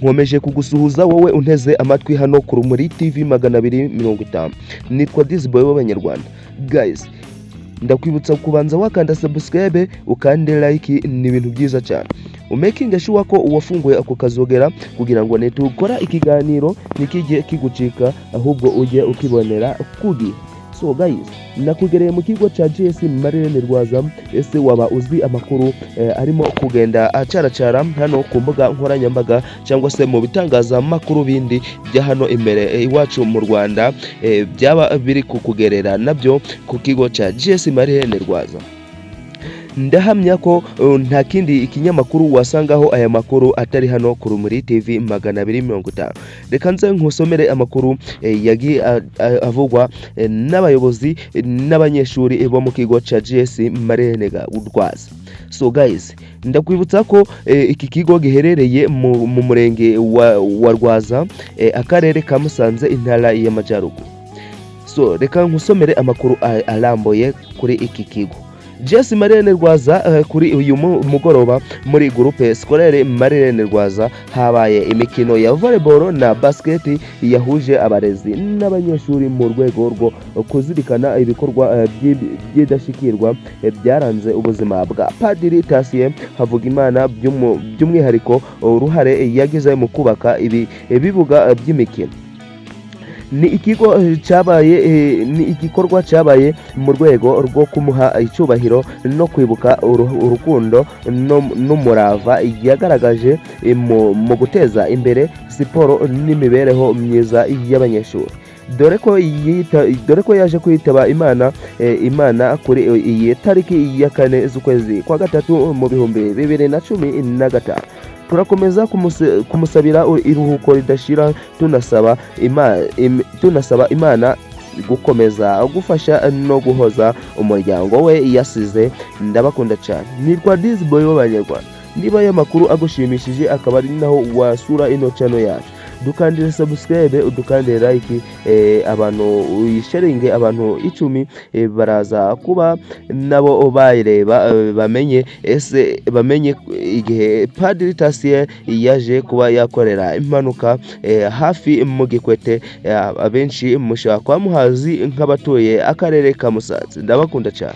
Nkomeje kugusuhuza wowe unteze amatwi hano ku Rumuri TV 250. Nitwa Dizboy w'Abanyarwanda. Guys, ndakwibutsa kubanza wakanda subscribe, ukande like, ni ibintu byiza cyane. Umakinga sure ko uwafunguye ako kazogera kugira ngo nitukora ikiganiro ntikijye kigucika, ahubwo ujye ukibonera ku gihe. So guys, nakugereye mu kigo cya GS Marie Rwaza. Ese waba uzi amakuru arimo kugenda acaracara hano ku mbuga nkoranyambaga cyangwa se mu bitangazamakuru bindi bya hano imbere iwacu mu Rwanda, byaba biri kukugerera nabyo ku kigo cya GS Marie Rwaza? Ndahamya ko nta kindi ikinyamakuru wasangaho aya makuru atari hano ku Rumuri TV 250. Reka nze nkusomere amakuru yagiye avugwa n'abayobozi n'abanyeshuri bo mu kigo cya GS Marie Rwaza. So guys, ndakwibutsa ko iki kigo giherereye mu murenge wa Rwaza, akarere ka Musanze, intara y'Amajyaruguru. So reka nkusomere amakuru arambuye kuri iki kigo GS Marie Rwaza. Kuri uyu mugoroba muri Groupe Scolaire Marie Rwaza habaye imikino ya volleyball na basket yahuje abarezi n'abanyeshuri mu rwego rwo kuzirikana ibikorwa by'indashyikirwa byaranze ubuzima bwa Padiri Tatien Havugimana, by'umwihariko uruhare yagize mu kubaka ibi ibibuga by'imikino. Ni ikigo cyabaye ni igikorwa cyabaye mu rwego rwo kumuha icyubahiro no kwibuka urukundo n'umurava yagaragaje mu guteza imbere siporo n'imibereho myiza y'abanyeshuri, dore ko yaje kwitaba Imana kuri iyi tariki ya 4 z'ukwezi kwa gatatu mu 2015. Turakomeza kumusabira iruhuko ridashira, tunasaba Imana gukomeza gufasha no guhoza umuryango we yasize. Ndabakunda cyane, nitwa Dizboy w'Abanyarwanda. Niba aya makuru agushimishije, akaba ari naho wasura ino channel yacu, dukandire subscribe, udukandire like, abantu uyisharinge abantu 10, baraza kuba nabo bayireba, bamenye ese bamenye igihe Padiri Tatien yaje kuba yakorera impanuka hafi mu Gikwete. Abenshi mushobora kuba muhazi nk'abatuye akarere ka Musanze. Ndabakunda cyane.